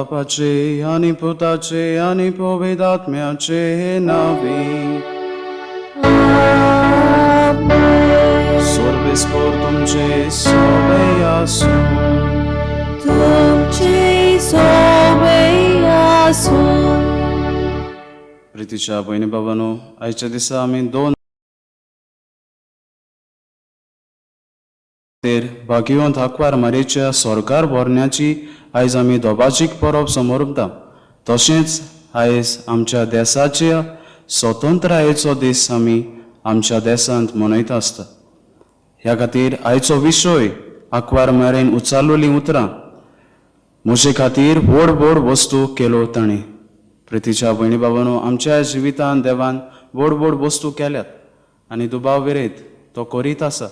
बापाचे आनी पुताचे आनी पवित्र आत्म्याचे नांवी. सर्वेस्पोर तुमचे सोबे आसूं. तुमचे सोबे आसूं. प्रितीच्या भयणी बाबांनो, आयच्या दिसा आमी दोन तेर भाग्यवंत आंकवार मारयेच्या सरकार भरण्याची आयज आमी दोबाजीक परब समोरता. तशेंच आयज आमच्या देसाच्या स्वतंत्रायेचो दीस आमी आमच्या देसांत मनयता आसता. ह्या खातीर आयचो विशय आंकवार मारयेन उचारलेलीं उतरां, म्हजे खातीर व्हड व्हड वस्तू केलो ताणें. प्रितीच्या भयणी बाबांनो, आमच्या जिवितांत देवान व्हड व्हड वस्तू केल्यात आनी दुबाव विरयत तो करीत आसा.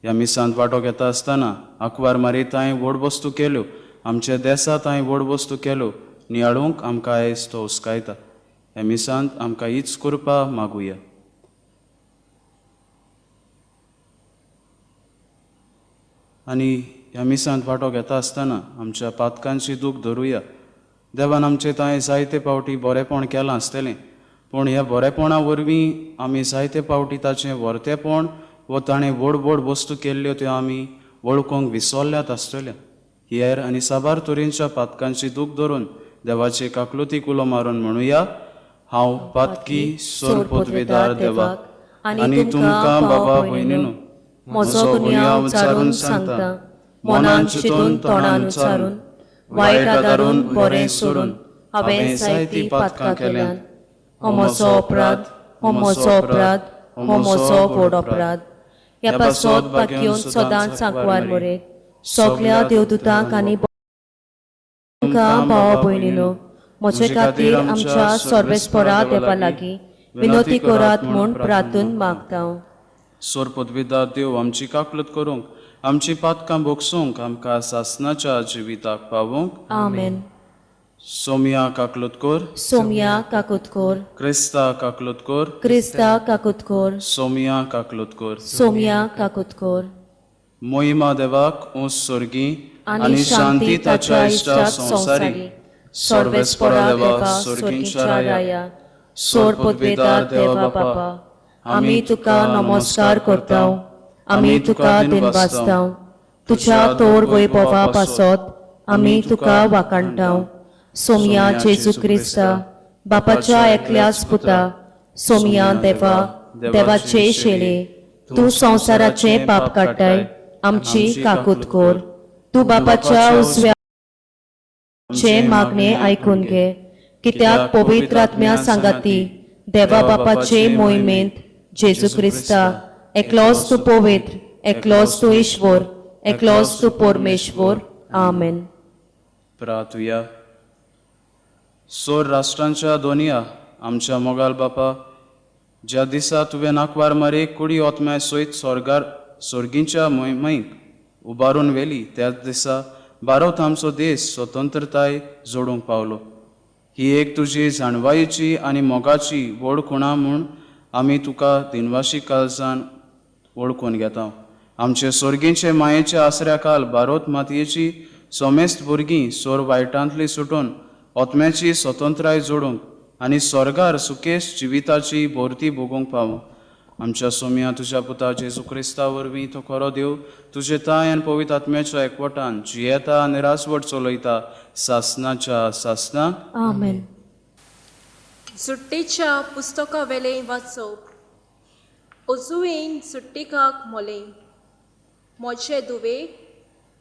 ह्या मिसांत वांटो घेता आसतना आंकवार मारी तांय व्हड वस्तू केल्यो, आमच्या देसा तांय व्हड वस्तू केल्यो नियाळूंक आमकां आयज तो हुस्कायता. ह्या मिसांत आमकां हीच कृपा मागुया. आनी ह्या मिसांत वांटो घेता आसतना आमच्या पातकांची दूख धरुया. देवान आमचे तांय जायते पावटी बरेपण केलां आसतलें, पूण ह्या बरेपणा वरवीं आमी जायते पावटी ताचें व्हरतेपण वो ताणें व्हड व्हड वस्तू केल्ल्यो त्यो आमी वळखूंक विसरल्यात आसतल्यो. हेर आनी साबार तरेच्या पातकांची दूख धरून देवाचे काकलुतीक उलो मारून म्हणुया, हांव पातकी सोर पदवेदार देवाक आनी तुमकां बाबा भयणीनू म्हजो गुन्यांव उच्चारून सांगता, मनान चिंतून तोंडान उच्चारून, वायट आदारून बरें सोडून हांवें जायतीं पातकां केल्यांत. हो म्हजो अपराध, हो म्हजो अपराध, हो म्हजो व्हड अपराध. ह्या पासत बाकीवन सदांच सांकवार मरे सगल्या देवदूतांक आनी तुमकां भावा भयणीनो म्हजे खातीर आमच्या सर्वेस्परा देवा लागीं विनवती करात म्हूण प्रार्थून मागता. सोर पदवीदार देव आमची काकलत करूंक, आमची पातकां भोगसूंक, आमकां सासनाच्या जिविताक पावोवंक. आमेन. सोमिया काकलत कर. सोमया काकूत कर. क्रिस्ता काकलत कर. क्रिस्ता काकूत कर. सोमिया काकलत कर. सोमया काकूत कर. मोहिमा देवाक ऊंच सोर्गी आनी शांती ताच्या इश्टाक संवसारी. सर्वेस्परा देवा सोर्गींच्या राया, सोर पदवेदार देवा बापा, आमी तुका नमस्कार करता, आमी तुका दिनवासता. तुज्या तोर वैभवा पासत आमी तुका वाखाणटा. सोमया जेजू क्रिस्ता बापाच्या एकल्याच पुता, सोमया देवा देवाचे शेले, तूं संवसाराचें पाप काडटाय, आमची काकूत कर. तूं बापाच्या उजव्या चे मागणे आयकून घे, कित्याक पवित्र आत्म्या सांगाती देवा बापाचे मोहिमेंत जेजू क्रिस्ता एकलोच तूं पवित्र, एकलोच तूं ईश्वर, एकलोच तूं परमेश्वर. आमेन. प्रार्थुया. सोर राष्ट्रांच्या दोनया आमच्या मोगाल बापा, ज्या दिसा तुवें नाकवार मारे कुडी ओतम्या सयत स्वर्गार सोर्गींच्या मोहिमेक उबारून व्हेली, त्याच दिसा भारत आमचो देश स्वतंत्रताय जोडूंक पावलो. ही एक तुजी जाणवायेची आनी मोगाची व्हड खुणा म्हूण आमी तुका दिनवाशी काळजान वळखून घेता. आमचे सोर्गींचे मायेच्या आसऱ्या काल भारत मातयेची समेस्त भुरगीं सोर वायटांतली सुटून आत्म्याची स्वतंत्राय जोडूंक आनी स्वर्गार सुकेश जिविताची भरती भोगूंक पावूं. आमच्या सोमया तुज्या पुता जेजू क्रिस्ता वरवीं, तो खरो देव, तुजे ताय आनी पवित्र आत्म्याच्या एकवटान जियेता आनी राजवट चलयता सासनाच्या सासनाक. आमेन. सुट्टेच्या पुस्तका वेलें वाचप. अजुवेन सुट्टेकाक मोलें, म्हजे दुवे,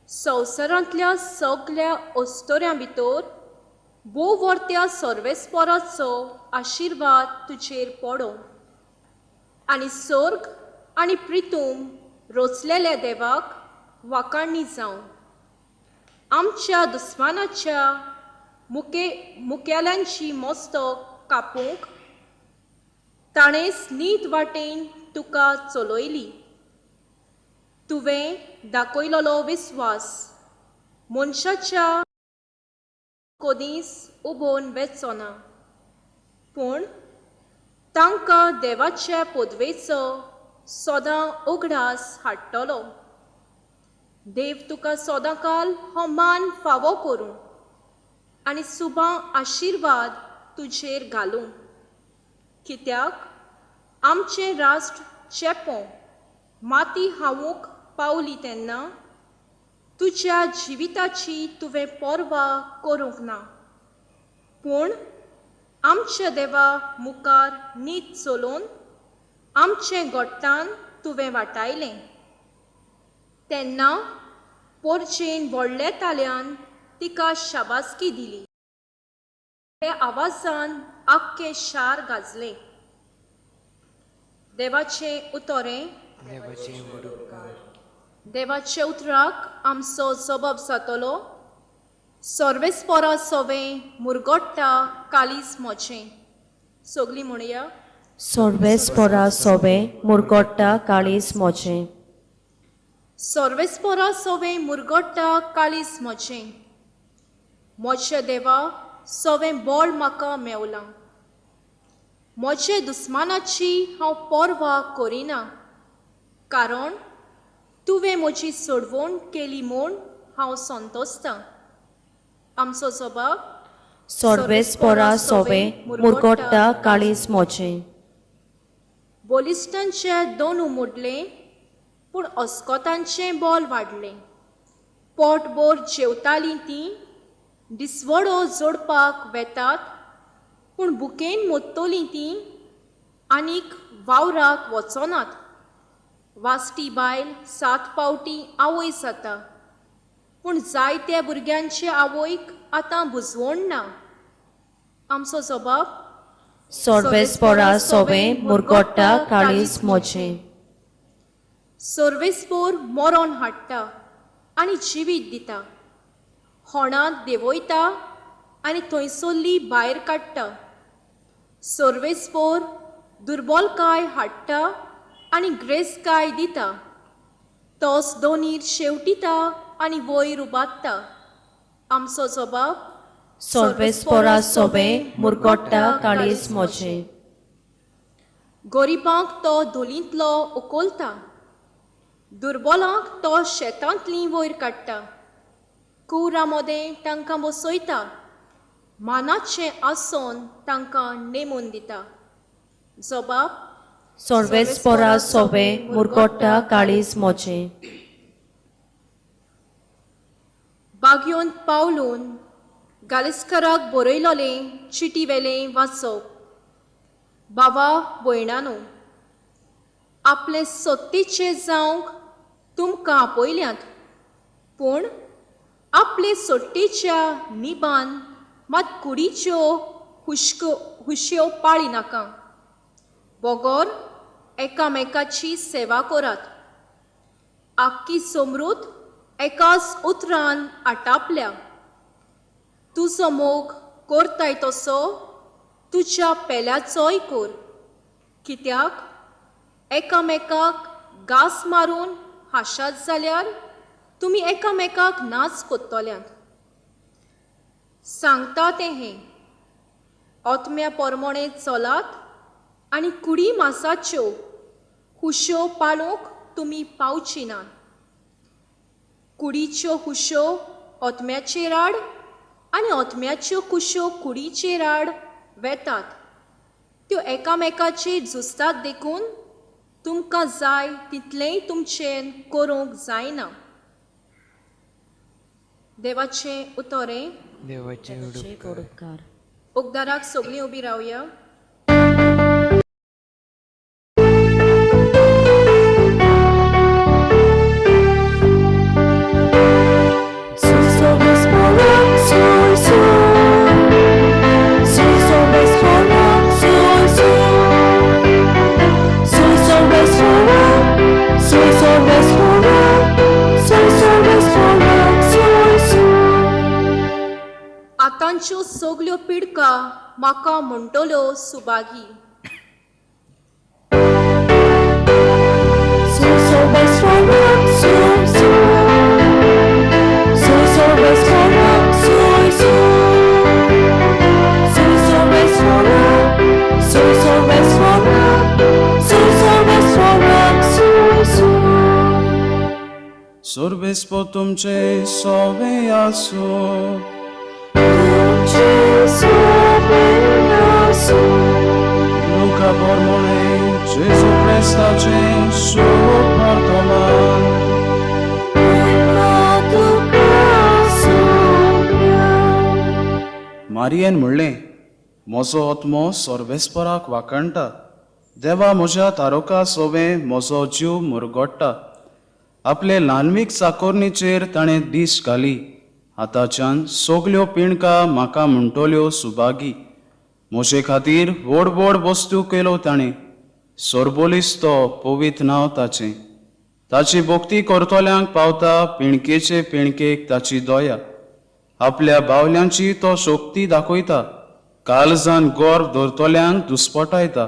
संवसारांतल्या सगल्या अस्तोऱ्यां भितर भोव वर्त्या सर्वेस्पराचो आशिर्वाद तुजेर पडो आनी सर्ग आनी प्रितूम रचलेल्या देवाक वाखाणी जावं. आमच्या दुस्मानाच्या मुखेल्यांची मस्तक कापूंक ताणें नीत वाटेन तुका चलयली. तुवें दाखयलोलो विस्वास मनशाच्या कोदीस उबोवन वेचो ना, पूण तांकां देवाचे पदवेचो सदां उगडास हाडटलो. देव तुका सदांकाल हो मान फावो करूं. आनी सुबा आशिर्वाद तुजेर घालूं. कित्याक आमचें राष्ट्र चेपो माती हावूंक पावली तेन्ना तुज्या जिविताची तुवें पर्वा करूंक ना, पूण आमच्या देवा मुखार नीत चलोवन आमचें गोट्टान तुवें वाटायलें. तेन्ना पोरचेन व्हडल्या ताल्यान तिका शाबासकी दिली. हे आवाजान आख्खें शार गाजलें. देवाचें उतरें. देवाचे उतराक आमचो जबाब जातलो. सर्वेस्पोरा सोवें मुरगोट्टा कालीज मोचें. सगलीं म्हणया. सर्वेस्पोरा सोबें मुरगोट्टा काळीज मोजें. सर्वेस्पोरा सोवें मुरगोट्टा काळीज मोचें. मोचे देवा सोवें बोळ म्हाका मेवलां. म्हजे दुस्मानाची हांव पर्वा करिना, कारण तुवें म्हजी सोडवण केली म्हूण हांव संतोसतां. आमचो जबाब. सर्वेस्पोरा सोबें मुरगोट्टा काळीज मोजें. बोलिस्टनचे दोनू मोडले, पूण अस्कोतांचें बोल वाडलें. पोटभर जेवतालीं तीं दिसवडो जोडपाक वेतात, पूण बुकेन मोडटलीं तीं आनीक वावराक वचनात. वास्टी बायल 7 फावटी आवय जाता, पूण जायत्या भुरग्यांचे आवयक आतां बुजवण ना. आमचो जबाब. सर्वेस्पोरा सोबें मुरगोट्टा काळीज मोजें. सर्वेस्पोर मरण हाडटा आनी जिवीत दिता, होणांत देंवयता आनी थंयसरली भायर काडटा. सर्वेस्पोर दुर्बलकाय हाडटा आनी ग्रेसकाय दिता. तोच दोनीर शेवटिता आनी वयर उबारता. आमचो जबाब. सर्वेस्पोरा सोबें मुरगोट्टा काळीज मोजें. गरिबांक तो धोलींतलो उखलता, दुर्बलांक तो शेतांतली वयर काडटा. कुवरा मदें तांकां बसयता, मानाचें आसन तांकां नेमून दिता. जबाब. सर्वेस्पोरा सोबें मुरगोट्टा काळीज मोजें. बागयोन पावलून गालिस्कराक बरयलोलें चिटी वेलें वाचप. बाबा भयणानो, आपले सत्तेचे जावंक तुमकां आपयल्यात, पूण आपले सोट्टेच्या निबान मात कुडीच्यो हुश्यो पाळी नाका, बगर एकामेकाची सेवा करात. आख्खी समृत एकाच उतरान आटापल्या. तुजो मोग करताय तसो तुज्या पेल्याचोय कोर, कित्याक एकामेकाक घास मारून हांशात जाल्यार तुमी एकामेकाक नाच कोत्तल्यात. सांगता तें हें, आत्म्या परमणे चलात आनी कुडी मासाच्यो हुश्यो पाळूंक तुमी पावची नात. कुडीच्यो हुश्यो आत्म्याचेर आड आनी आत्म्याच्यो कुश्यो कुडीचेर आड वेतात. त्यो एकामेकाचेर झुजतात, देखून तुमकां जाय तितलेंय तुमचें करूंक जायना. देवाचें उतरें. देवाचे उपकार. उगदाराक सगळीं उबी रावया. आतांच्यो सगल्यो पिडका म्हाका म्हणटल्यो सुभागी. सर्वेस्पोर तुमचे सोवे आसूं. क्रिस्तू. लुका प्रमाणे जेजू क्रिस्ताचें शुभ वर्तमान. महिमा तुका सोम्या. मारियेन म्हणलें, म्हजो आत्मो सर्वेस्पराक वाखाणटा, देवा म्हज्या तारोका सोवें म्हजो जीव मुरगोडटा. आपले ल्हानवीक चाकोरणीचेर ताणें दीस घाली. आतांच्यान सगल्यो पिणका म्हाका म्हणटल्यो सुभागी. म्हजे खातीर व्हड व्हड वस्तू केलो ताणें, सरबोलीस तो पवित्र नांव ताचें. ताची भक्ती करतल्यांक पावता पिणकेचे पिणकेक ताची दया. आपल्या बावल्यांची तो शक्ती दाखयता, काळजान गर्व दवरतल्यांक दुस्पटायता.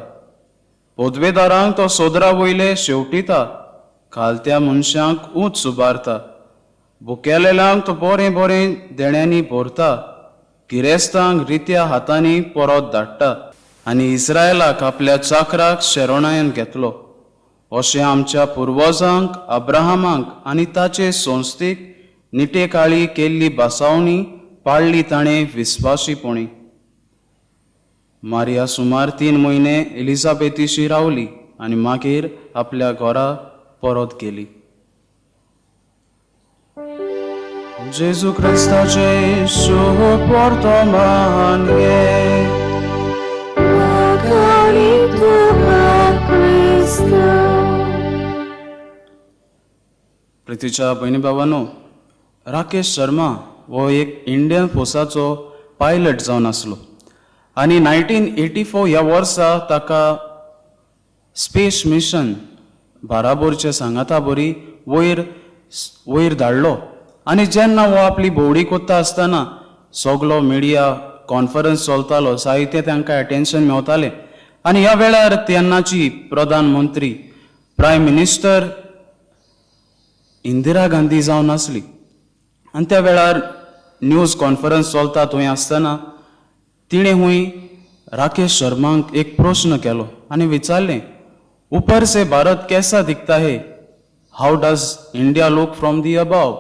पदवेदारांक तो सोदरा वयले शेवटिता, खालत्या मनशांक ऊंच उबारता. भुकेलेल्यांक तो बरें बरें देण्यांनी भरता, गिरेस्तांक रित्या हातांनी परत धाडटा. आनी इस्रायलाक आपल्या चाकराक शरणायन घेतलो, अशें आमच्या पुर्वजांक अब्राहमाक आनी ताचे संस्थेक निटेकाळी केल्ली बसावणी पाळ्ळी ताणें विस्वाशीपणी. मारिया सुमार 3 म्हयने एलिझाबेथीशी रावली आनी मागीर आपल्या घरा परत गेली. जेजू क्रिस्ताचें शुभ वर्तमान हें. वाखाणी तुका क्रिस्ता. प्रितीच्या भयणी बाबानो, राकेश शर्मा हो एक इंडियन फोर्साचो पायलट जावन आसलो आनी 1984 ह्या वर्सा ताका स्पेस मिशन बाराबोरचे सांगाता बरी वयर वयर धाडलो. आनी जेन्ना हो आपली भोंवडी कोत्ता आसतना सगलो मिडिया कॉन्फरन्स चलतालो, जायते तांकां एटेन्शन मेवतालें. आनी ह्या वेळार तेन्नाची प्रधानमंत्री प्रायम मिनिस्टर इंदिरा गांधी जावन आसली. आनी त्या वेळार न्यूज कॉन्फरन्स चलता थंय आसतना तिणें हुंय राकेश शर्माक एक प्रश्न केलो आनी विचारलें, ऊपर से भारत कैसा दिखता है, how does India look from the above.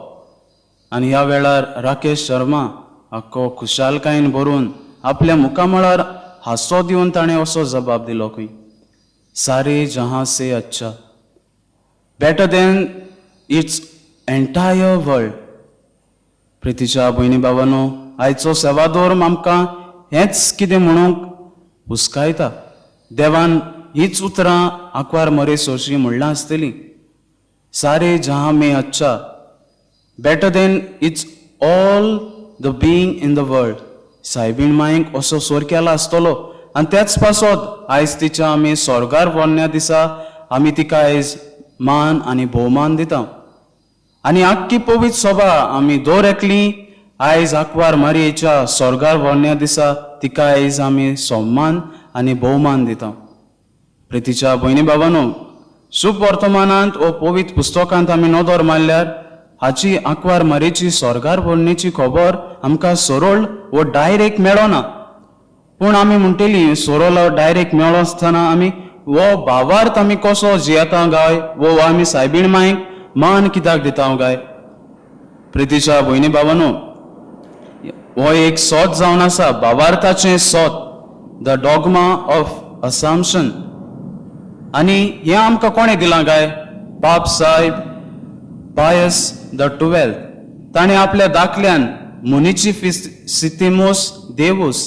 आनी ह्या वेळार राकेश शर्मा आख्खो खुशालकायेन भरून आपल्या मुखामळार हांसो दिवन ताणें असो जबाब दिलो खंय, सारे जहां से अच्छा, better than its entire world. प्रितीच्या भयणी बाबानो, आयचो सेवादोर आमकां हेंच कितें म्हणूंक हुस्कायता. देवान हीच उतरां आंकवार मरे सोशी म्हणलां आसतलीं, सारे जहां में अच्छा, better than its all the being in the world. सायबीण मायेक असो सोर केला आसतलो. आनी त्याच पासत आयज तिच्या आमी स्वर्गार व्हरण्या दिसा आमी तिका आयज मान आनी भोवमान दिता. आनी आख्खी पवित्र सभा आमी दर एकली आयज आंकवार मारयेच्या स्वर्गार व्हरण्या दिसा तिका आयज आमी सन्मान आनी भोवमान दिता. प्रितीच्या भयणी बाबानो, शुभ वर्तमानांत ओ पवित्र पुस्तकांत आमी नदर मारल्यार हाची आंकवार मारयेची स्वर्गार व्हरणेची खबर आमकां सरळ वो डायरेक्ट मेळना. पूण आमी म्हणटली सरळ डायरेक्ट मेळो आसतना आमी वो भावार्थ आमी कसो जियेता गाय, वो आमी सायबीण मायक मान कित्याक दिता गाय. प्रितीच्या भयणी बाबानो, हो एक सोद जावन आसा, भावार्थाचें सोद, the dogma of असाम्पशन. आनी हें आमकां कोणें दिलां काय? पाप साहेब पायस the 12 ताणें आपल्या दाखल्यान मुनिची सितिमोस देवूस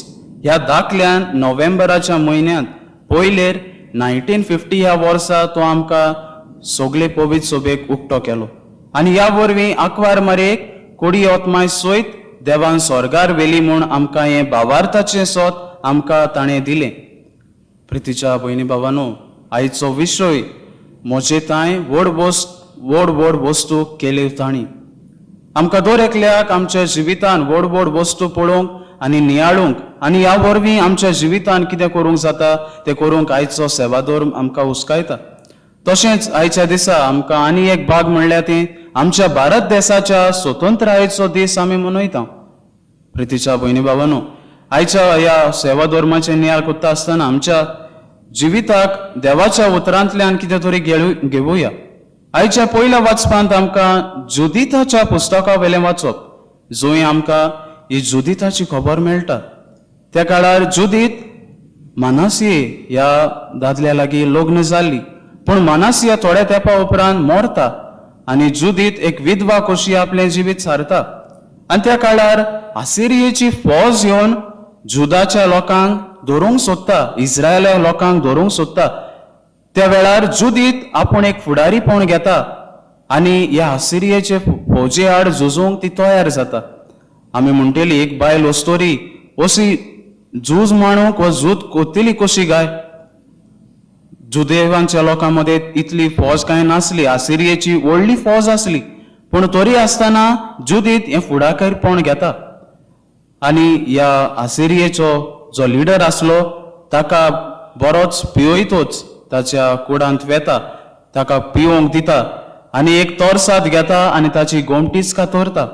ह्या दाखल्यान नोव्हेंबराच्या म्हयन्यांत पयलेर 1950 ह्या वर्सा तो आमकां सगळे पवित्र सोबेक उक्तो केलो. आनी ह्या वरवीं आंकवार मारयेक कोडी ओतमाय सयत देवान स्वर्गार व्हेली म्हूण आमकां हें भावार्थाचें सोद आमकां ताणें दिलें. प्रितीच्या भयणी बाबानो, आयचो विशय म्हजे तांय व्हड व्हड व्हड वस्तू केल्यो तांणी. आमकां दर एकल्याक आमच्या जिवितान व्हड व्हड वस्तू पळोवंक आनी नियाळूंक आनी ह्या वरवीं आमच्या जिवितान कितें करूंक जाता तें करूंक आयचो सेवादोर आमकां हुस्कायता. तशेंच आयच्या दिसा आमकां आनी एक भाग म्हणल्यार ती आमच्या भारत देसाच्या स्वतंत्रायेचो दीस आमी मनयता. प्रितीच्या भयणी बाबानो, आयच्या ह्या सेवा धर्माचे नियाळ करता आसतना आमच्या जिविताक देवाच्या उतरांतल्यान कितें तरी घेवया. आयच्या पयल्या वाचपांत आमकां जुदिताच्या पुस्तका वेलें वाचप, जंय आमकां ही जुदिताची खबर मेळटा. त्या काळार जुदीत मानासिये ह्या दादल्या लागीं लग्न जाल्ली. पूण मानासिया थोड्या तेंपा उपरांत मरता आनी जुदीत एक विधवा कशी आपलें जिवीत सारता. आनी त्या काळार आसिरियेची फौज येवन जुदाच्या लोकांक धरूंक सोदता, इस्रायला लोकांक धरूंक सोदता. त्या वेळार जुदीत आपूण एक फुडारीपण घेता आनी ह्या आसिरियेचे फौजे आड झुजूंक ती तयार जाता. आमी म्हणटली एक बायल अस्तोरी अशी झूज मांडूंक वा झूज कोत्तली कशी गाय? जुदेवांच्या लोकां मदें इतली फौज कांय नासली, आसिरियेची व्हडली फौज आसली. पूण तरी आसतना जुदीत हें फुडाकारपण घेता आनी ह्या आसिरियेचो जो लिडर आसलो ताका बरोच पिवयतोच ताच्या कुडांत वेता, ताका पिवोंक दिता आनी एक तरसाद घेता आनी ताची गोमटीच कातरता.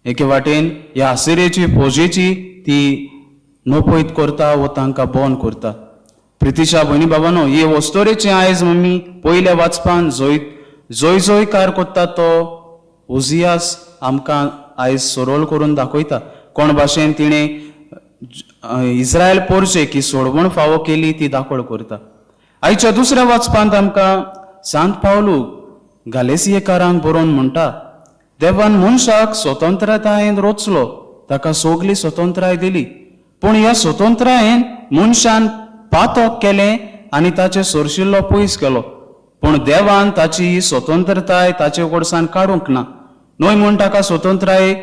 एके वाटेन ह्या आसिरियेची फौजेची ती नपयत करता वो तांकां बंद करता. प्रितीच्या भयणी बाबानो, हे वस्तोरेचें आयज मम्मी पयल्या वाचपान जय जय जयकार करता तो उजियास आमकां आयज सरळ करून दाखयता कोण भाशेन तिणें इस्रायल पोरचे की सोडवण फावो केली ती दाखोळ करता. आयच्या दुसऱ्या वाचपांत आमकां सांत पावलू गालेसियेकारांक बरोवन म्हणटा, देवान मनशाक स्वतंत्रतायेन रचलो, ताका सगली स्वतंत्राय दिली, पूण ह्या स्वतंत्रायेन मनशान पातक केलें आनी ताचे सोरशिल्लो पयस केलो. पूण देवान ताची ही स्वतंत्रताय ताचे कडसान काडूंक ना, न्हय म्हूण ताका स्वतंत्राय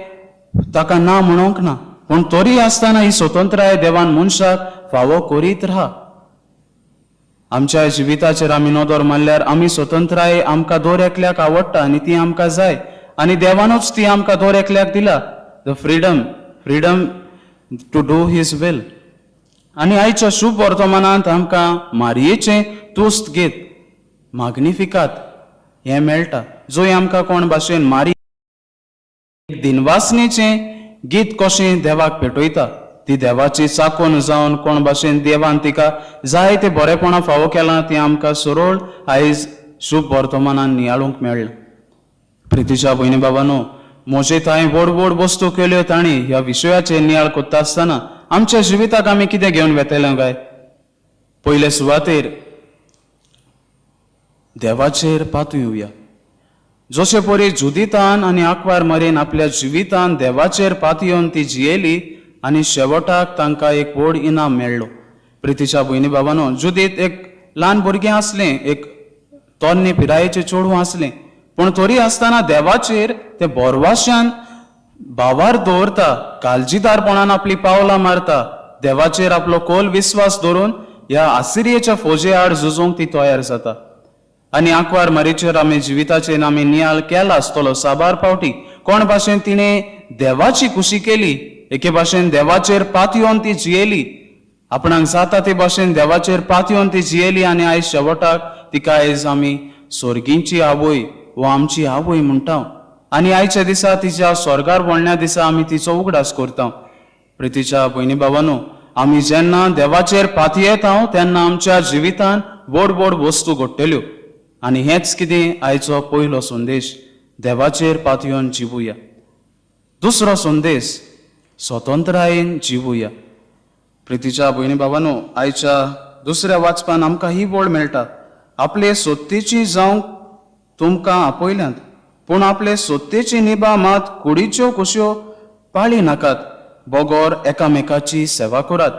ताका ना म्हणूंक ना, पूण तरी आसतना ही स्वतंत्राय देवान मनशाक फावो करीत राहा. आमच्या जिविताचेर आमी नदर मारल्यार आमी स्वतंत्राय आमकां दर एकल्याक आवडटा आनी ती आमकां जाय आनी देवानूच ती आमकां दर एकल्याक दिला, the freedom, freedom to do his will. आनी आयच्या शुभ वर्तमानांत आमकां मारयेचें तुस्त घेत माग्निफिकात हें मेळटा, जंय आमकां कोण भाशेन मारी दिनवासनेचें गीत कशें देवाक पेटयता, ती देवाची चाकोन जावन कोण भाशेन देवान तिका जाय ते बरेपणां फावो केलां ती आमकां सरळ आयज शुभ वर्तमानान नियाळूंक मेळ्ळें. प्रितीच्या भयणी बाबानो, म्हजे थंय व्हड व्हड वस्तू केल्यो तांणी ह्या विशयाचेर नियाळ करता आसतना आमच्या जिविताक आमी कितें घेवन वेतले काय? पयले सुवातेर देवाचेर पातू येवया. जशे परी जुदितान आनी आंकवार मरेन आपल्या जिवितान देवाचेर पातयेवन ती जियेली आनी शेवटाक तांकां एक व्हड इनाम मेळ्ळो. प्रितीच्या भयणी बाबानो, जुदीत एक ल्हान भुरगें आसलें, एक तरणे पिरायेचें चेडूं आसलें, पूण तरी आसतना देवाचेर तें बोरवाशान भावार दवरता, काळजीदारपणान आपली पावलां मारता, देवाचेर आपलो खोल विस्वास दवरून ह्या आसिरियेच्या फौजे आड झुजूंक ती तयार जाता. आनी आंकवार मारीचेर आमी जिविताचेर आमी नियाळ केला आसतलो साबार फावटी कोण भाशेन तिणें देवाची खुशी केली, एके भाशेन देवाचेर पातयेवन ती जियेली, आपणाक जाता ते भाशेन देवाचेर पातयेवन ती जियेली आनी आयज शेवटाक तिका आयज आमी सोर्गींची आवय वो आमची आवय म्हणटा आनी आयच्या दिसा तिच्या स्वर्गार वळण्या दिसा आमी तिचो उगडास करता. प्रितीच्या भयणी बाबानो, आमी जेन्ना देवाचेर पातयेता तेन्ना आमच्या जिवितान व्हड व्हड वस्तू घडटल्यो आनी हेंच कितें आयचो पयलो संदेश, देवाचेर पातयेवन जिवुया. दुसरो संदेश, स्वतंत्रायेन जिवुया. प्रितीच्या भयणी बाबानो, आयच्या दुसऱ्या वाचपान आमकां ही वळ मेळटा, आपले सोत्तेची जावंक तुमकां आपयल्यांत, पूण आपले सोत्तेची निभा मात कुडीच्यो कश्यो पाळी नाकात, बगोर एकामेकाची सेवा करात.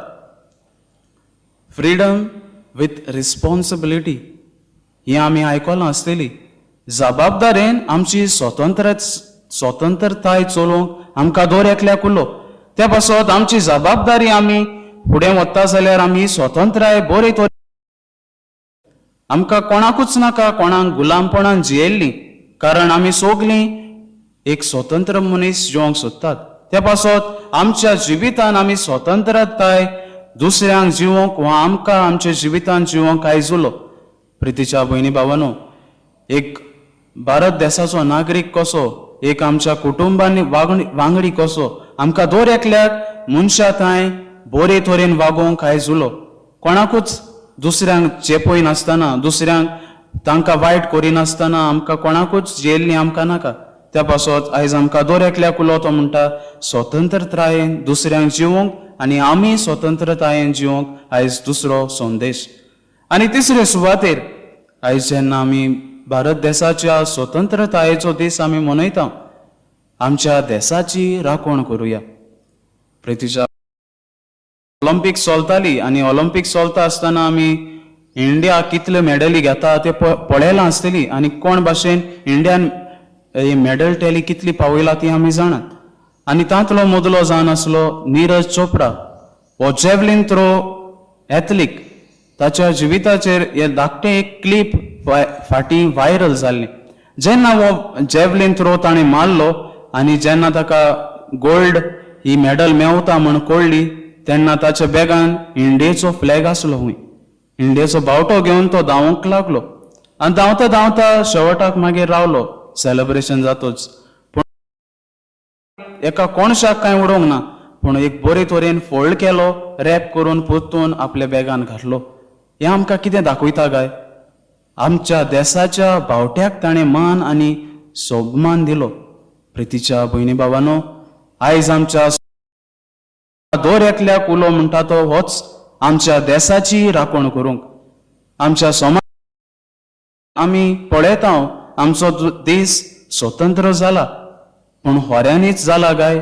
फ्रिडम विथ रिस्पॉन्सिबिलिटी ही आमी आयकलां आसतली. जबाबदारेन आमची स्वतंत्रताय चलोवंक आमकां दर एकल्याक उलो, त्या पासत आमची जबाबदारी आमी फुडें वता जाल्यार आमी स्वतंत्राय बरे तरेन आमकां कोणाकूच नाका कोणाक गुलामपणान जियेल्ली, कारण आमी सगलीं एक स्वतंत्र मनीस जिवंक सोदतात. त्या पासत आमच्या जिवितान आमी स्वतंत्रताय दुसऱ्यांक जिवंक वा आमकां आमच्या जिवितान जिवंक आयज उलो. प्रितीच्या भयणी भावानो, एक भारत देशाचो नागरीक कसो, एक आमच्या कुटुंबांनी वांगडी कसो, आमकां दर एकल्याक मनशा थंय बरे तरेन वागोवंक आयज उलो. कोणाकूच दुसऱ्यांक चेपय नासतना, दुसऱ्यांक तांकां वायट करिनासतना आमकां कोणाकूच जेल्ली आमकां नाका. त्या पासत आयज आमकां दर एकल्याक उलो तो म्हणटा स्वतंत्रतायेन दुसऱ्यांक जिवोवंक आनी आमी स्वतंत्रतायेन जिवंक आयज दुसरो संदेश. आनी तिसरे सुवातेर आयज जेन्ना आमी भारत देसाच्या स्वतंत्रतायेचो दीस आमी मनयता, आमच्या देसाची राखण करुया. प्रितीच्या ऑलिम्पिक चलताली आनी ऑलिम्पिक चलता आसतना आमी इंडिया कितल्यो मॅडली घेता ते पळयलां आसतली आनी कोण भाशेन इंडियान ही मॅडल टॅली कितली पावयला ती आमी जाणात. आनी तांतलो मदलो जावन आसलो निरज चोपडा, हो जॅवलीन थ्रो एथलीक. ताच्या जिविताचेर हे धाकटें एक क्लिप फाटीं व्हायरल जाल्लें, जेन्ना हो जॅवलीन थ्रो ताणें मारलो आनी जेन्ना ताका गोल्ड ही मॅडल मेवता म्हूण कळ्ळी तेन्ना ताच्या बॅगान इंडियेचो फ्लॅग आसलो. हूंय इंडियेचो बावटो घेवन तो धांवंक लागलो आनी धांवता धांवता शेवटाक मागीर रावलो, सेलेब्रेशन जातच पूण एका कोणशाक कांय उडोवंक ना, पूण एक बरे तरेन फोल्ड केलो, रॅप करून परतून आपल्या बॅगान घातलो. हें आमकां कितें दाखयता काय? आमच्या देसाच्या बावट्याक ताणें मान आनी सोबमान दिलो. प्रितीच्या भयणी बाबानो, आयज आमच्या दर एकल्याक उलो म्हणटा तो होच, आमच्या देसाची राखण करूंक. आमच्या समाज आमी पळयता आमचो देश स्वतंत्र जाला, पूण होऱ्यांनीच जाला काय?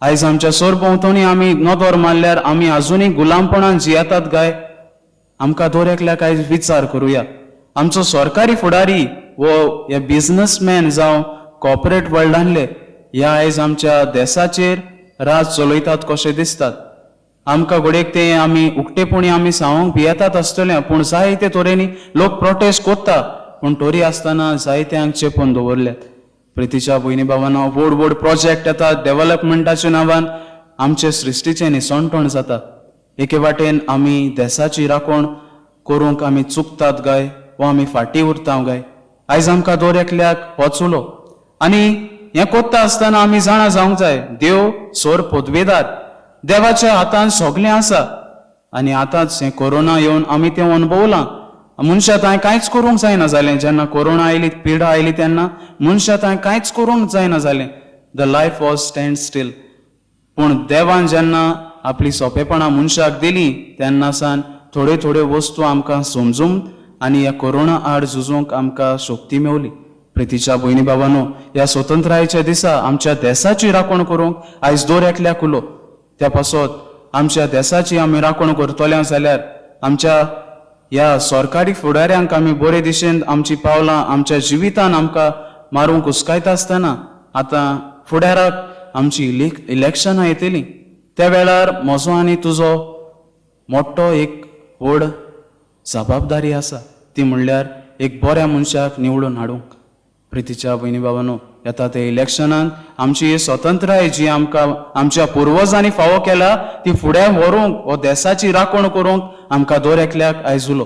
आयज आमच्या सरभोंवतणी आमी नदर मारल्यार आमी आजुनूय गुलामपणान जियेतात काय? आमकां दर एकल्याक आयज विचार करुया. आमचो सरकारी फुडारी वो हे बिजनसमॅन जावं कॉर्पोरेट वर्ल्डांतले ह्या आयज आमच्या देसाचेर राज चलयतात कशें दिसतात. आमकां घडयेक ते आमी उक्तेपणी आमी सांगूंक भियेतात आसतले, पूण जायते तरेनी लोक प्रोटेस्ट करता, पूण तरी आसतना जायत्यांक चेपून दवरल्यात. प्रितीच्या भयणी बाबांनो, व्हड व्हड प्रोजेक्ट येतात डेवलपमेंटाच्या नांवान आमचे सृश्टीचें निसणटण जाता. एके वाटेन आमी देसाची राखण करूंक आमी चुकतात काय वो आमी फाटीं उरता काय? आयज आमकां दर एकल्याक होच उलो आनी हें कोत्ता आसतना आमी जाणा जावंक जाय, देव सोर पदवेदार, देवाच्या हातान सगळें आसा. आनी आतांच हें कोरोना येवन आमी तें अणभवलां. मनशां तांय कांयच करूंक जायना जालें. जेन्ना कोरोना आयली, पिडा आयली, तेन्ना मनशां तांय कांयच करूंक जायना जालें. The life was stand still. पूण देवान जेन्ना आपली सोंपेपणां मनशाक दिली तेन्ना सान थोड्यो थोड्यो वस्तू आमकां समजून आनी ह्या कोरोना आड झुजूंक आमकां शक्ती मेवली. प्रितीच्या भयणी बाबानो, ह्या स्वतंत्रायेच्या दिसा आमच्या देसाची राखण करूंक आयज दर एकल्याक उलो. त्या पासत आमच्या देसाची आमी राखण करतले जाल्यार आमच्या ह्या सरकारी फुडाऱ्यांक आमी बरे दिशेन आमची पावलां आमच्या जिवितान आमकां मारूंक हुस्कायता आसतना आतां फुडाराक आमची इलेक्शनां येतलीं, त्या वेळार म्हजो आनी तुजो मोठो एक व्हड जबाबदारी आसा, ती म्हणल्यार एक बऱ्या मनशाक निवडून हाडूंक. प्रितीच्या भयणी बाबानो, येता ते इलेक्शनान आमची ही स्वतंत्राय जी आमकां आमच्या पुर्वजांनी फावो केला ती फुडें व्हरूंक वो देसाची राखण करूंक आमकां दर एकल्याक आयज उलो.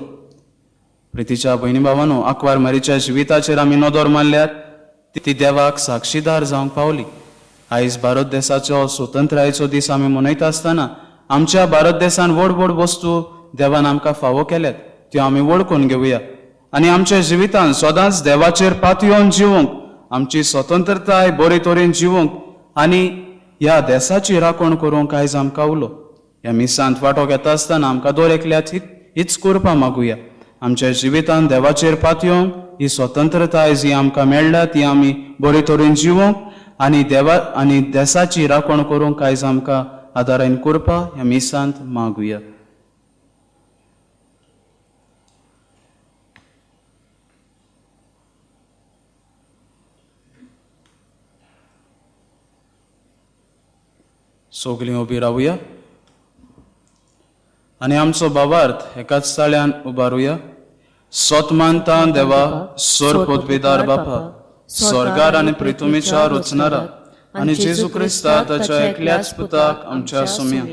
प्रितीच्या भयणी बाबानो, आंकवार मारीच्या जिविताचेर आमी नदर मारल्यार ती देवाक साक्षीदार जावंक पावली. आयज भारत देसाचो स्वतंत्रायेचो दीस आमी मनयता आसतना आमच्या भारत देसान व्हड व्हड वस्तू देवान आमकां फावो केल्यात त्यो आमी वळखून घेवया आनी आमच्या जिवितान सदांच देवाचेर पातयेवन जिवंक, आमची स्वतंत्रताय बरे तरेन जिवंक आनी ह्या देसाची राखण करूंक आयज आमकां उलो. ह्या मिसांत वांटो घेता आसतना आमकां दर एकल्याक हीच करपा मागुया. आमच्या जिवितान देवाचेर पातयेवंक ही स्वतंत्रताय जी आमकां मेळ्ळ्या ती आमी बरे तरेन जिवंक आनी देवा आनी देसाची राखण करूंक आयज आमकां आदारान करपा ह्या मिसांत मागुया. सगलीं उबी रावया आनी आमचो भावार्थ एकाच ताळ्यान उबारुया. सोत मानता देवा, सोर पदवेदार बापा, स्वर्गार आनी प्रितुमीच्या रचणारा आनी जेजू क्रिस्ता ताच्या एकल्याच पुताक आमच्या सोम्या,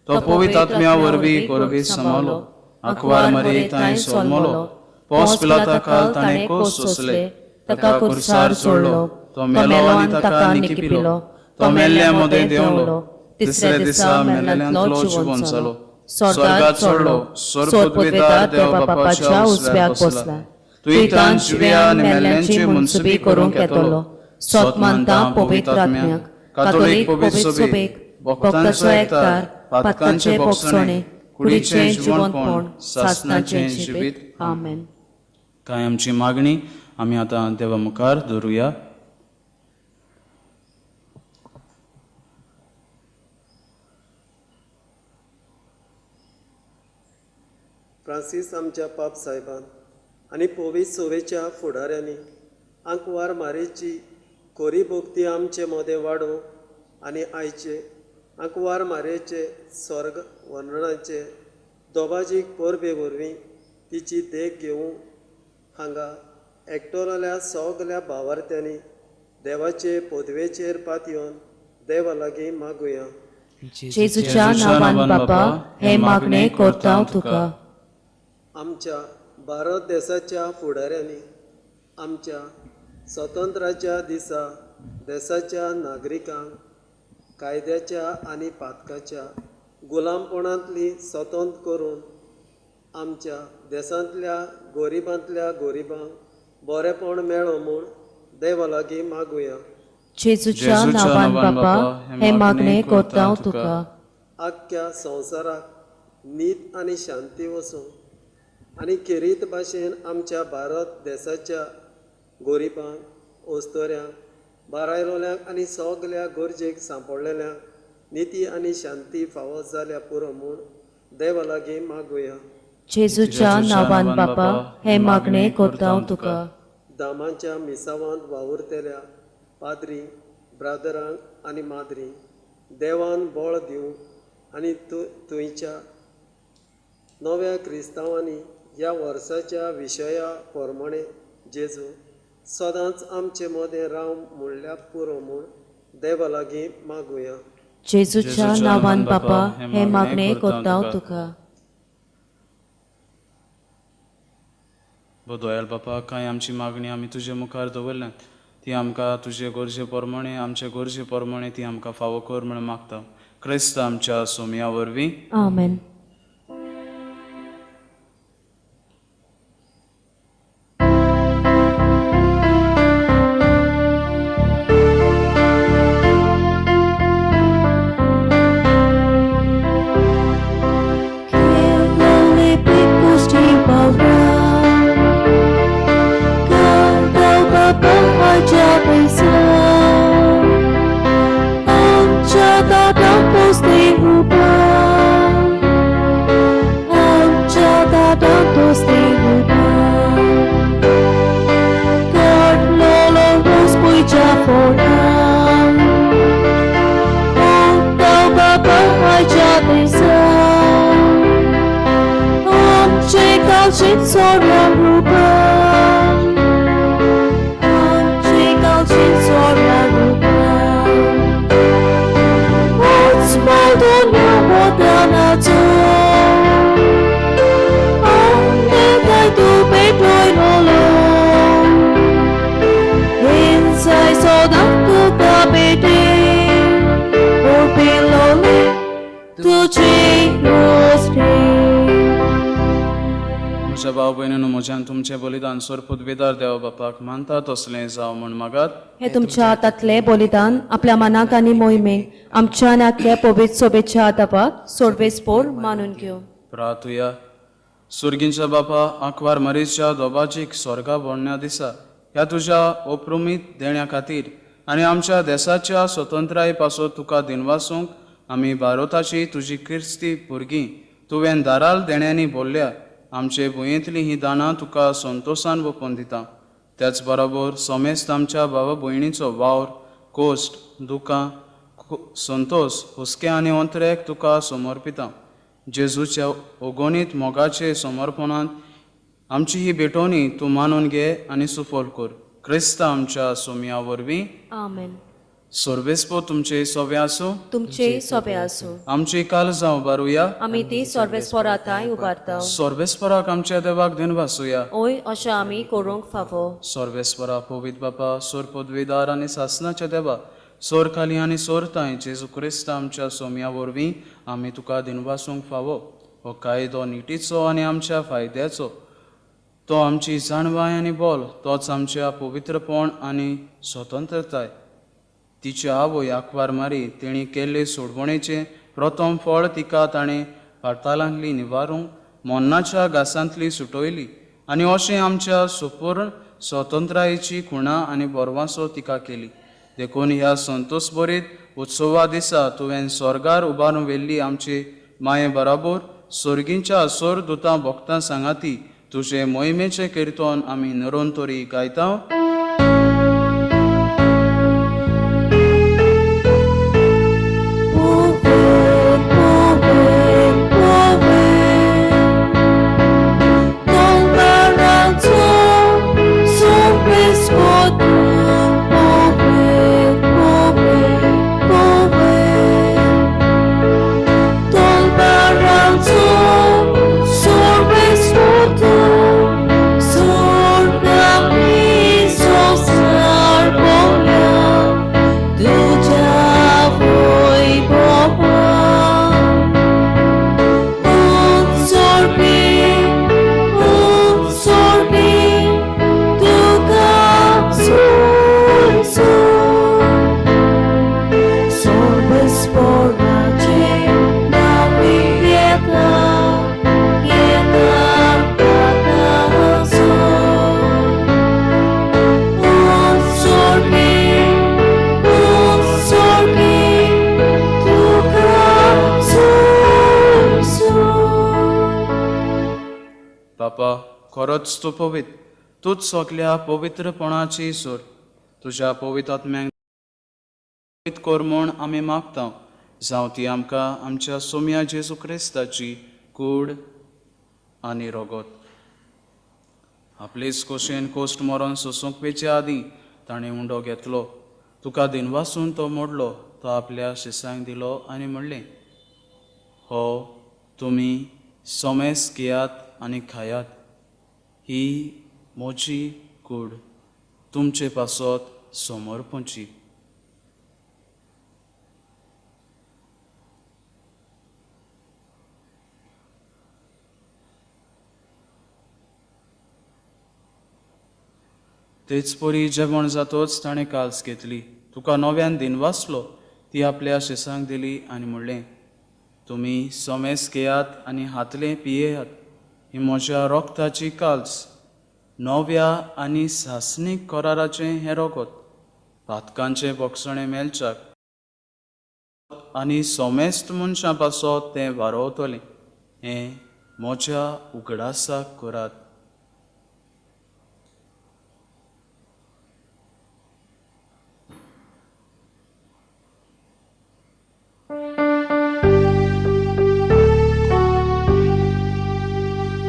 तो पवित्र आत्म्या वरवीं गोरवी समावलो, आंकवार मरी ताणें सोलमलो, पोस पिलाता खाल ताणें कोस सोंसले, ताका कुर्सार चोडलो, तो मेलो आनी ताका निकिपिलो, तो मेल्ल्या मदें देंवलो, तिसऱ्या दिसा मेल्ल्यांतलो जिवन जालो, स्वर्गात चडलो, स्वर्ग पदवेदार देव बापाच्या उजव्याक बसला, तुयतान जिव्या आनी मेल्ल्यांची मनसुबी करूंक येतलो. सोत मानता पवित्र आत्म्याक, कातोलीक पवित्र सभेक, भक्तांचो एकतार, पातकांचे बोगसणे, कुडीचें जिवनपण, सासणाचें जिवीत. आमेन. कांय आमची मागणी आमी आतां देवा मुखार दवरुया. फ्रांसीस आमच्या पाप साहेबान आनी पोवीस सोवेच्या फुडाऱ्यांनी आंकवार मारेची खोरी भोक्ती आमचे मदें वाडोवंक आनी आयचे आंकवार मारेचे स्वर्ग वर्णनाचे दोबाजीक परबे वरवीं तिची देख घेवंक हांगा एकटोल्या सगल्या भावार्थ्यांनी देवाचे पदवेचेर पातयेवन देवा लागीं मागुया. जेजूच्या नांवान बापा हे मागणें करता तुका. आमच्या भारत देसाच्या फुडाऱ्यांनी आमच्या स्वतंत्राच्या दिसा देसाच्या नागरिकांक कायद्याच्या आनी पातकाच्या गुलामपणांतली स्वतंत्र करून आमच्या देसांतल्या गरिबांतल्या गरिबांक बरेपण मेळो म्हूण देवा लागीं मागुया. जेजूच्या नांवान बापा हे मागणें करता तुका. आख्ख्या संवसाराक नीत आनी शांती वसूं आनी खेरीत भाशेन आमच्या भारत देसाच्या गरिबांक, अस्तोऱ्यांक, बारायलोल्यांक आनी सगल्या गरजेक सांपडलेल्यांक निती आनी शांती फावो जाल्या पुरो म्हूण देवा लागीं मागुया. जेजूच्या नांवान बापा हे मागणें करता तुका. दामाच्या मिसावांत वावुरतल्या पाद्री, ब्रादरांक आनी माद्री देवान बळ दिवं आनी थंयच्या नव्या क्रिस्तांवांनी ह्या वर्साच्या विशया प्रमाणे जेजू सदांच आमचे मदें राव म्हणल्यार पुरो म्हूण देवा लागीं मागुया. जेजूच्या नांवान बापा हे मागणें करता तुका. दोयाल बापा, कांय आमची मागणी आमी तुजे मुखार दवरल्यात ती आमकां तुजे गरजे प्रमाणे, आमचे गरजे प्रमाणे ती आमकां फावो कर म्हूण मागता. क्रिस्त आमच्या सोमया वरवीं. आमेन. म्हज्या भाव भयणीनो, म्हज्यान तुमचें बलिदान सोरपूत बेदार देवा बापाक मानता तसलें जावं म्हूण मागात. हे तुमच्या हातांतलें बलिदान आपल्या मनाक आनी मोहिमेक आमच्या नातल्या पवित्र सोबेच्या हातापाक सोडवेस्पोर मानून घेवं. प्रातुया. सुर्गींच्या बापा, आंकवार मरीच्या दोबाजीक स्वर्गा भोडण्या दिसा ह्या तुज्या ओप्रुमीत देण्या खातीर आनी आमच्या देसाच्या स्वतंत्राये पासत तुका दिनवासूंक आमी भारताची तुजी क्रिस्ती भुरगीं तुवें दाराल देण्यांनी भरल्या आमचे भुंयेंतलीं हीं दाणां तुका संतोसान वोपून दिता. त्याच बरोबर समेस्त आमच्या भावा भयणीचो वावर, कोश्ट, दुकां, संतोस, हुस्के आनी अंतरेक तुका समर्पिता. जेजूच्या ओगोनीत मोगाचे समर्पणांत आमची ही भेटवणी तूं मानून घे आनी सुफल कर. क्रिस्त आमच्या सोमया वरवीं. आमेन. सर्वेस्पो तुमचे सोवे आसूं. तुमचेय सोबे आसूं. आमची काल उबारुया. आमी ती सर्वेस्पोराताय उबारता. सर्वेस्पराक आमच्या देवाक दिनवासुया. ओय अशें आमी करूंक फावो. सर्वेस्परा पवित्र बापा, सोर पदवीदार आनी सासनाच्या देवा, सोर खाली आनी सोर तांय जेजू क्रिस्त आमच्या सोमया वरवीं आमी तुका दिनवासूंक फावो. हो कायदो निटीचो आनी आमच्या फायद्याचो, तो आमची जाणवाय आनी बोल, तोच आमच्या पवित्रपण आनी स्वतंत्रताय. तिची आवय आंकवार मारी तिणी केल्ले सोडवणेचें प्रथम फळ तिका ताणें पाताळांतली निवारूंक मरणाच्या घासांतली सुटयली आनी अशें आमच्या सुपूर्ण स्वतंत्रायेची खुणा आनी बरवासो तिका केली. देखून ह्या संतोष भरीत उत्सवा दिसा तुवें स्वर्गार उबारून व्हेल्ली आमचे माये बराबर सर्गींच्या सोर दुतां भक्तां सांगाती तुजें मोहिमेचें किर्तन आमी निरंतरी गायता. बापा, खरोच तूं पवित्र, तूंच सगल्या पवित्रपणाची सोर. तुज्या पवित्र आत्म्याक पवित्र कर म्हूण आमी मागता, जावं ती आमकां आमच्या सोम्या जेजू क्रिस्ताची कूड आनी रगत. आपलेच खोशयेन कोश्ट मरण सोसूंक वेचे आदीं ताणें उंडो घेतलो, तुका दिनवासून तो मोडलो, तो आपल्या शिसांक दिलो आनी म्हणलें, हो तुमी सोमेस घेयात आनी खायात, ही म्हजी कूड तुमचे पासत समर्पणची. तेच परी जेवण जातोच ताणें काल्स घेतली, तुका नव्यान दिनवासलो, ती आपल्या शिसांक दिली आनी म्हणलें, तुमी सोमेस घेयात आनी हातलें पियेयात, ही म्हज्या रोगताची काल्स, नव्या आनी सासणीक कराराचें हें रगत, पातकांचें बोगसणें मेळच्याक आनी सोमेस्त मनशां पासत तें वारोवतलें, हें म्हज्या उगडासाक करात.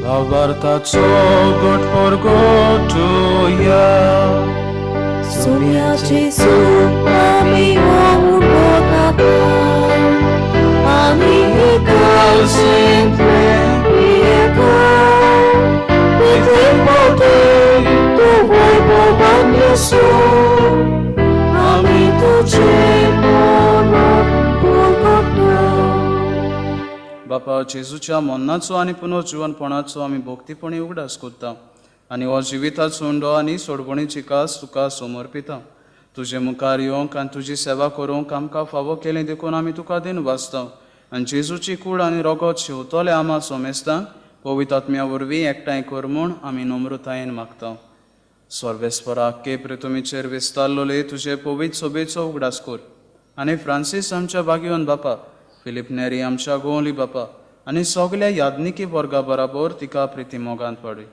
भावार्थाचो गोट परगटुया. सोम्या जेजू आमी उडो खाता आनी कालसेंतलें पियेता, तितले फावटी तूं वैभवान येसू आमी तुजें मरण परगटा. बापा, जेजूच्या मरणाचो आनी पुनर्जिवनपणाचो आमी भक्तीपणी उगडास करता आनी हो जिविताचो उंडो आनी सोडवणीची कास तुका समर्पिता. तुजे मुखार येवंक आनी तुजी सेवा करूंक आमकां फावो केलें देखून आमी तुका दिनवासता आनी जेजूची कूड आनी रगत शेवतले आमा सोमेस्तांक पवित्र आत्म्या वरवीं एकठांय कर म्हूण आमी नम्रतायेन मागता. सर्वेस्परा के प्रितुमीचेर विस्तारलोले तुजे पवित्र सोबेचो उगडास कर आनी फ्रांसीस आमच्या बागेवन बापा, फिलीप नेरी आमच्या गोवली बापा आनी सगल्या याज्ञिकी वर्गा बराबर तिका प्रिती मोगांत पडय.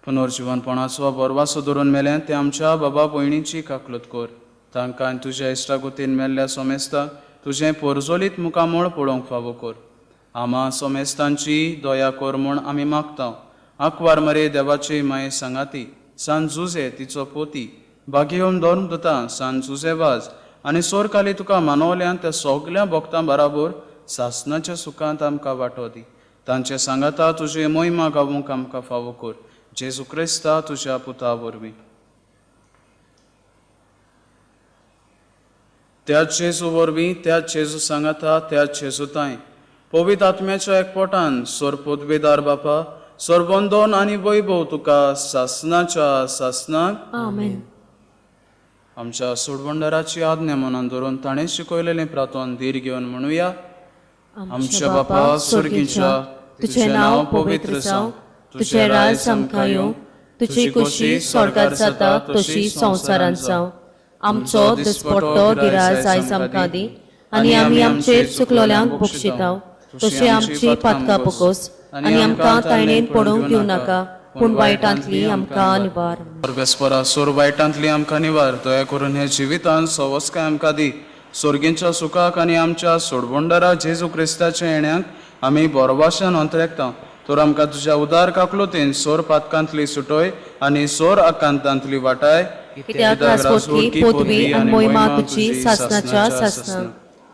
पुनर्जिवनपणाचो बरवासो धरून मेल्यान ते आमच्या बाबा भयणीची काकलूत कर, तांकां आनी तुज्या इश्टागतीन मेल्ल्या सोमेस्तांक तुजें पोरजोलीत मुखामळ पळोवंक फावो कर. आमा सोमेस्तांची दया कर म्हूण आमी मागता. आंकवार मरे देवाची माये सांगाती सान जुजे तिचो पोती बागेवन धर्म दुता सान जुजे वाज आनी सोरकाली तुका मानवल्यान त्या सगल्या भक्तां बराबर सासनाच्या सुखांत आमकां वांटो दी. तांचे सांगाता तुजे मोहिमा गावूंक आमकां फावो कर, जेजू क्रिस्ता तुज्या पुता वरवीं. त्या जेजू वरवीं, त्या जेजू सांगाता, त्या जेजू तांय पवित्र आत्म्याच्या एकपोटान सोर पदवेदार बापा, सरबंदोन आनी वैभव तुका सासनाच्या सासनाक. आमेन. आमच्या सोडवंडराची आज्ञा मनान धरून ताणें शिकयलेलें प्रातोन धीर घेवन म्हणुया. आमच्या बापा स्वर्गीच्या, तुझें नांव पवित्र जावं, तुझें राज आमकां येवं, तुजी खुशी स्वर्गात जाता तशी संवसारांत जावं. आमचो दिसपट्टो गिराज आयज आमकां दी आनी आमी आमचेर चुकलोल्यांक बक्षिताव तशी आमची पातकां पोकोस आनी आमकां ताणेन पडोवंक दिवं नाका, पूण वायटांतली आमकां निवार. परमेश्वरा, सोर वायटांतली आमकां निवार. दया करून हे जिवितान सवस्काय आमकां दी. सोर्गींच्या सुखाक आनी आमच्या सोडवंडरा जेजू क्रिस्ताच्या येण्याक आमी बोरवाशान अंतरेकता. तर आमकां तुज्या उदार काकलुतीन सोर पातकांतली सुटय आनी सोर आकांतांतली वाटाय. कित्याक राजवटकी, पदवी आनी मोहिमा तुजी सासणाच्या सासणा.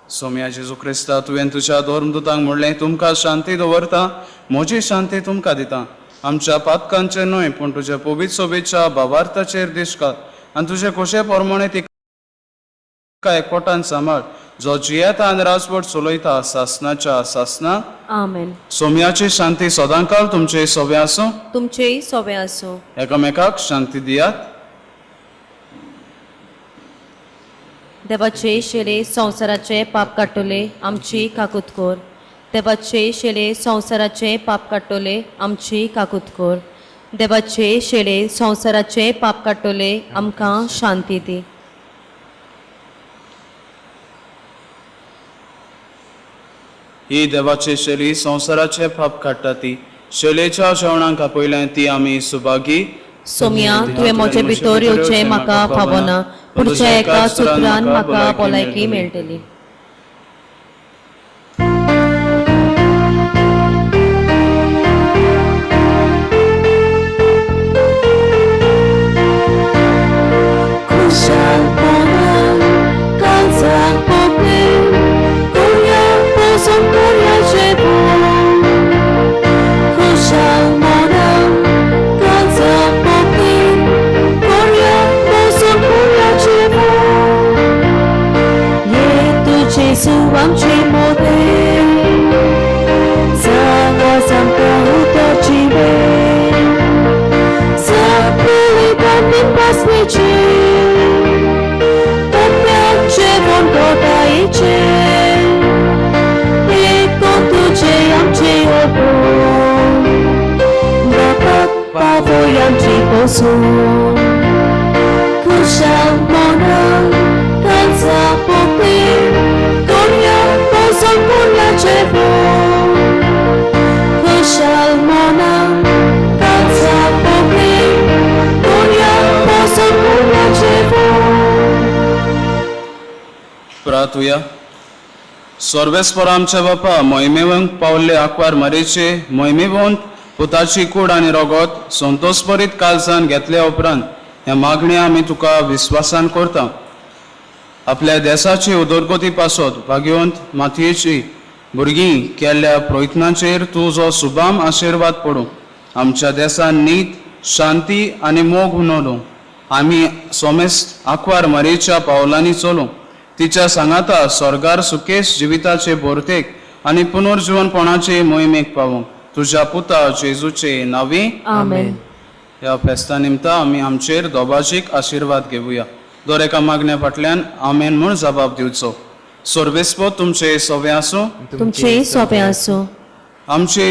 सोम्या जेजू क्रिस्ता, तुवें तुज्या धर्मदूतांक म्हणलें, तुमकां शांती दवरता, म्हजी शांती तुमकां दिता. आमच्या पातकांचेर न्हय पूण तुज्या पवित्र सोबेच्या भावार्थाचेर दिश्कात आनी तुजे खोशे प्रमाणे तिका एकवटान सांबाळ, जो जियेता आनी राजवट चलयता सासनाच्या सासना. आमेन. सोम्याची शांती सदांकाल तुमचे सोबे आसूं. तुमचेय सोबे आसूं. एकामेकाक शांती दियात. देवाचे शेले संवसाराचे पाप काडटले आमची काकूत कर. देवाचे शेले संवसाराचे पाप काडटले आमची काकूत कर. देवाचे शेले संवसाराचे पाप काडटले आमकां शांती दी. ही देवाची शेली संवसाराचे पाप काडटा ती शेलेच्या जेवणाक आपयल्यान ती आमी सुभागी. सोम्या, तुवें म्हजे भितर येवचें म्हाका फावना, पूण तुज्या एका सुत्रान म्हाका भलायकी मेळटली. प्रार्थुया. सर्वेस्पर आमच्या बापा, मोहिमेवंक पावल्ले आंकवार मारेचे मोहिमेवंत पुताची कूड आनी रगत संतोषभरीत कालसान घेतल्या उपरांत ह्या मागण्या आमी तुका विस्वासान करता. आपल्या देसाची उदरगती पासत भाग्यवंत मातयेची भुरगीं केल्ल्या प्रयत्नांचेर तुजो सुबाम आशिर्वाद पडूं. आमच्या देसान नीत, शांती आनी मोग नडूं. आमी सोमेस्त आंकवार मारयेच्या पावलांनी चलूं. तिच्या सांगाता स्वर्गार सुकेश जिविताचे भरतेक आनी पुनर्जिवनपणाचे मोहिमेक पावूंक तुज्या पुता जेजूचे नांवी. आमेन. ह्या फेस्ता निमता आमी आमचेर दोबाजीक आशिर्वाद घेवया. दर एका मागण्या फाटल्यान आमेन म्हूण जबाब दिवचो. सर्वेस्पर तुमचे सोवे आसूं. तुमचेय सोबे आसूं. आमचे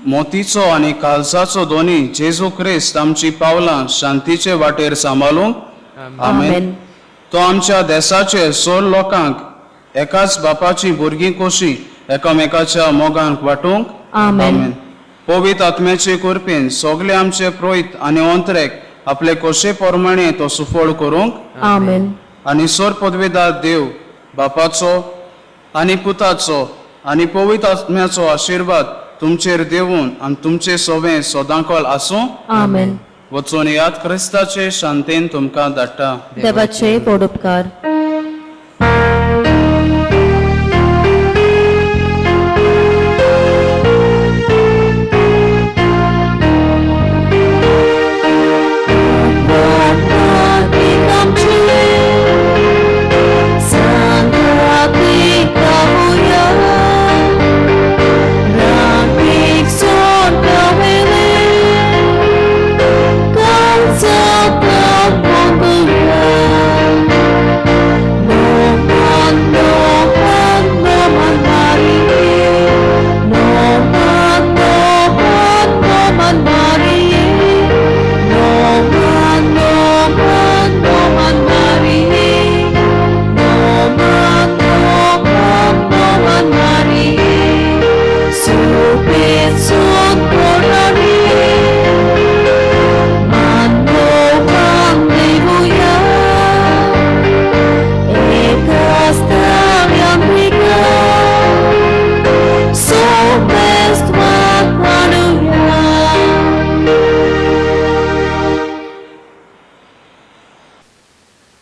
मोतीचो आनी कालसाचो दोनी जेजू क्रिस्त आमची पावलां शांतीचे वाटेर सांबाळूंक. आमेन. तो आमच्या देसाचे सोल लोकांक एकाच बापाची भुरगीं कशी एकामेकाच्या मोगांक वांटूंक. आमेन. पवित्र आत्म्याचे कृपेन सगळे आमचे प्रोयत आनी अंतरेक आपले खोशे प्रमाणे तो सुफळ करूंक. आमेन. आनी सोर पदवेदार देव बापाचो आनी पुताचो आनी पवित्र आत्म्याचो आशिर्वाद तुमचेर देवून आनी तुमचे सोवे सदांकल आसूं. आमेन. वचून याद क्रिस्ताचे शांतेन तुमकां धाडटा. देवाचे व्हड उपकार.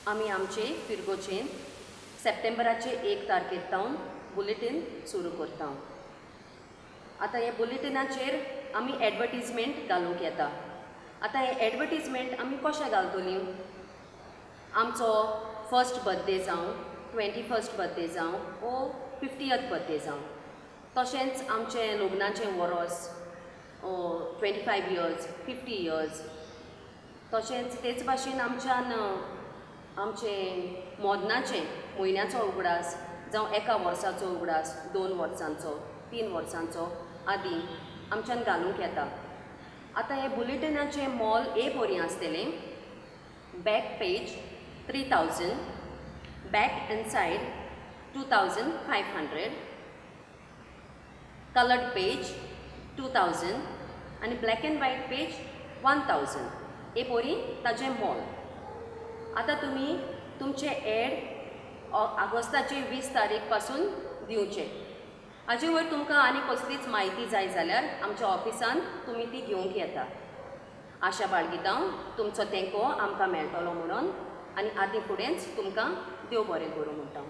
आमी आमचे फिरगोचेन सप्टेंबराचे 1 तारखेर तावन बुलेटीन सुरू करता. आतां हे बुलेटिनाचेर आमी एडवर्टीजमेंट घालूंक येता. आतां हे एडवर्टीजमेंट आमी कशें घालतलीं? आमचो फर्स्ट बर्थडे जावं, 21st birthday जावं वो 50th birthday जावं, तशेंच आमचें लग्नाचें वरोस 25 इयर्स, 50 इयर्स, तशेंच तेच भाशेन आमच्यान आमचें मोदनाचें म्हयन्याचो उगडास जावं एका वर्साचो उगडास, 2 वर्सांचो, 3 वर्सांचो आदी आमच्यान घालूंक येता. आतां हे बुलेटिनाचें मोल ए बोरी आसतलें. Back page 3000, back and side 2500, coloured page 2000 आनी ब्लॅक एंड व्हायट पेज 1000. हे पोरी ताजें मोल. आतां तुमी तुमचें एड ऑगस्टाचे 20 तारीख पासून दिवचें. हाजे वयर तुमकां आनी कसलीच म्हायती जाय जाल्यार आमच्या ऑफिसान तुमी ती घेवंक येता. आशा बाळगिता तुमचो तेंको आमकां मेळटलो म्हणून आनी आदी फुडेंच तुमकां देव बरें करूं म्हणटा.